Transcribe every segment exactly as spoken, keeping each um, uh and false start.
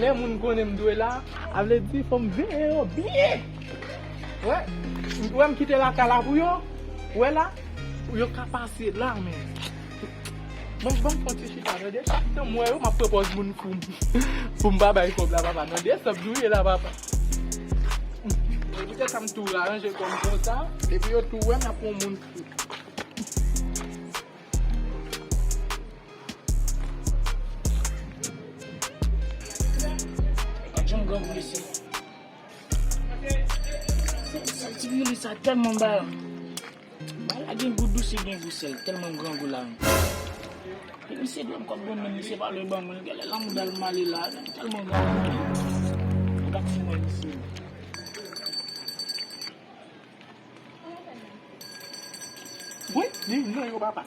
Lè moun konnen m dwe la, a vle di fò m veye yo byen. Wè, wè m kite lakay la pou yo. Wè la, yo ka pase la, men. Mwen, ban m fè yon ti chita, tande. Chak tan m wè yo, m ap pran pòz moun fou. Pou m pa bay kòb la, papa. Nan desanm nou ye la, papa. Poutèt sa m tou ranje kò m konsa. Epi yo tou wè m ap pran moun fou. Gad jan m grangou mesye. Sèl, sèl ti mouli sa tèlman ba. Ba la gen gou dous, gen gou sèl, tèlman m grangou la. E misye dwe m kòb bon, men misye pa vle ban mwen l. Genlè lanmou dal male la, tèlman m grangou. Gad ti mwen misye. Wi, li nan yo papa.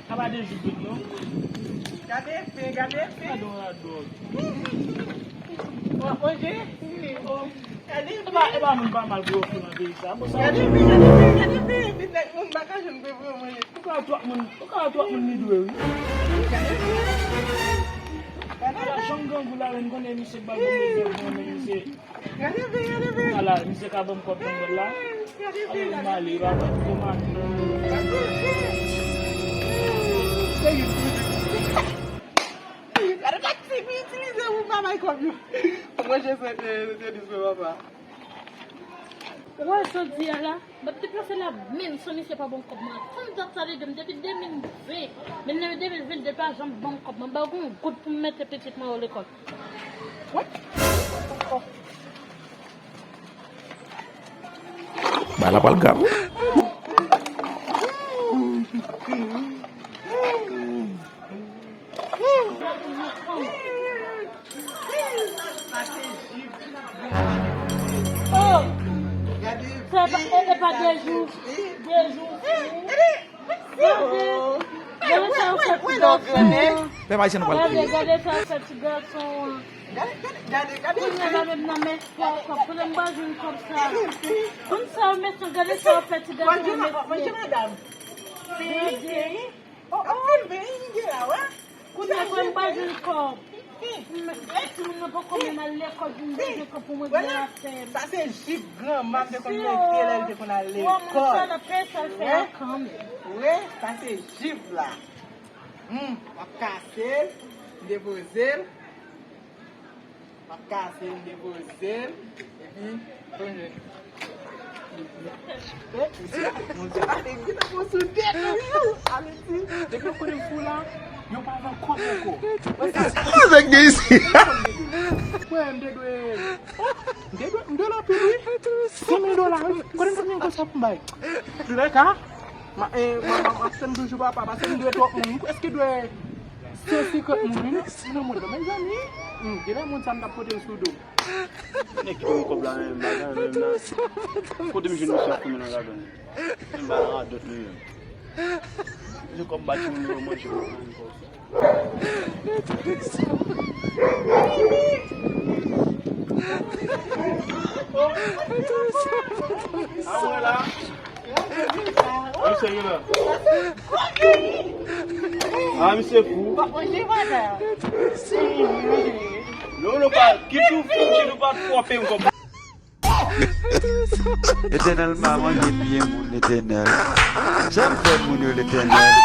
Sa pa de jou vit non. Gade efe, gade efe. Gade yon radòt. W ap manje? Gade efe. E pa, e pa moun pa mal pou yo fè nan peyi sa. Bon, sa gade efe, gade efe, gade efe. Epi nèg moun pa ka jwenn pe pou yo manje. Ou ka wè twòp moun, ou ka wè twòp moun li dwe wi. Gade efe. Gade efe. Ala jan grangou la, men konnen misye pa bon bezwen, men misye. Gade fi, gade fi. Ala, misye ka ban m kòb nan gòl la. Gade fi, gade fi. Ale, m ale, papa, m ale. Gade fi. Gade taksi pou itilize pou pa bay kòb yo. Mwen je se te, te dispo papa. Wè, jodi a la, m ap deplase la menm san misye pa ban m kòb mwen. Fanm dat sa li de m depi de mil ven. Men nan de mil vennde pa janm ban m kòb mwen. M ba w yon goud pou m mete pitit mwen yo lekòl. Ba la pral grav. Oh! Se pa, e, e pa de jou, de jou. Gade, gade sa yo fè ti gason an. Pèp Ayisyen nou pral kriye. Gade, gade sa yo fè ti gason an. Gade, gade, gade, gade. Kounye a la menm nan men kòb, kòb. Kounye a m pa jwenn kòb sa. Kounye sa yo mechan, gade sa yo fè ti gason an, mesye. Gade. Oh, oh, oh. Kounye a fò m pa jwenn kòb. Timoun nan poko menm al lekòl pou m bezwen kòb pou mwen gen afè m. Sa se jip granma m te konn mete lè l te konn al lekòl. Wi, sa l ap fè, sa l fè a kanmenm. Wi, sa se jip la. Hmm, m ap kase l, m depoze l. M ap kase l, depoze l, epi, bon, je... Eh, mesye, Bondye pa te gite pou sou tèt ou, yo. Ale di, depi yo konnen m fou la, yo pa van kòb ankò. Avèk gen isi. Mwen, m te dwe, m te dwe, m dwe l anpil, wi. Senk mil dola, wi. Kote m t ap jwenn kòb sa pou m bay? Antoulèka, ma, eh, ma, ma, m ap tann toujou papa, paske m dwe twòp moun. M prèske dwe Sesi kot moun, wi, non? Mwen nan mond lan, mezanmi. Hmm, genlè moun sa m t ap pote l sou do m. Nèg ki ban m kòb la, men, bagay menm la. Kote m jwenn misye ap foumen nan ladan? Menm ba nan radòt li menm. Misye kòb bat moun yo manje pou moun kòb sa. A wè la. Misye gen la. A, misye fou. Non, non, pa, ki tou fou, ki nou pa twòpe m kòm. Letènèl pa manje pye moun, Letènèl. Sa m fè moun yo, Letènèl?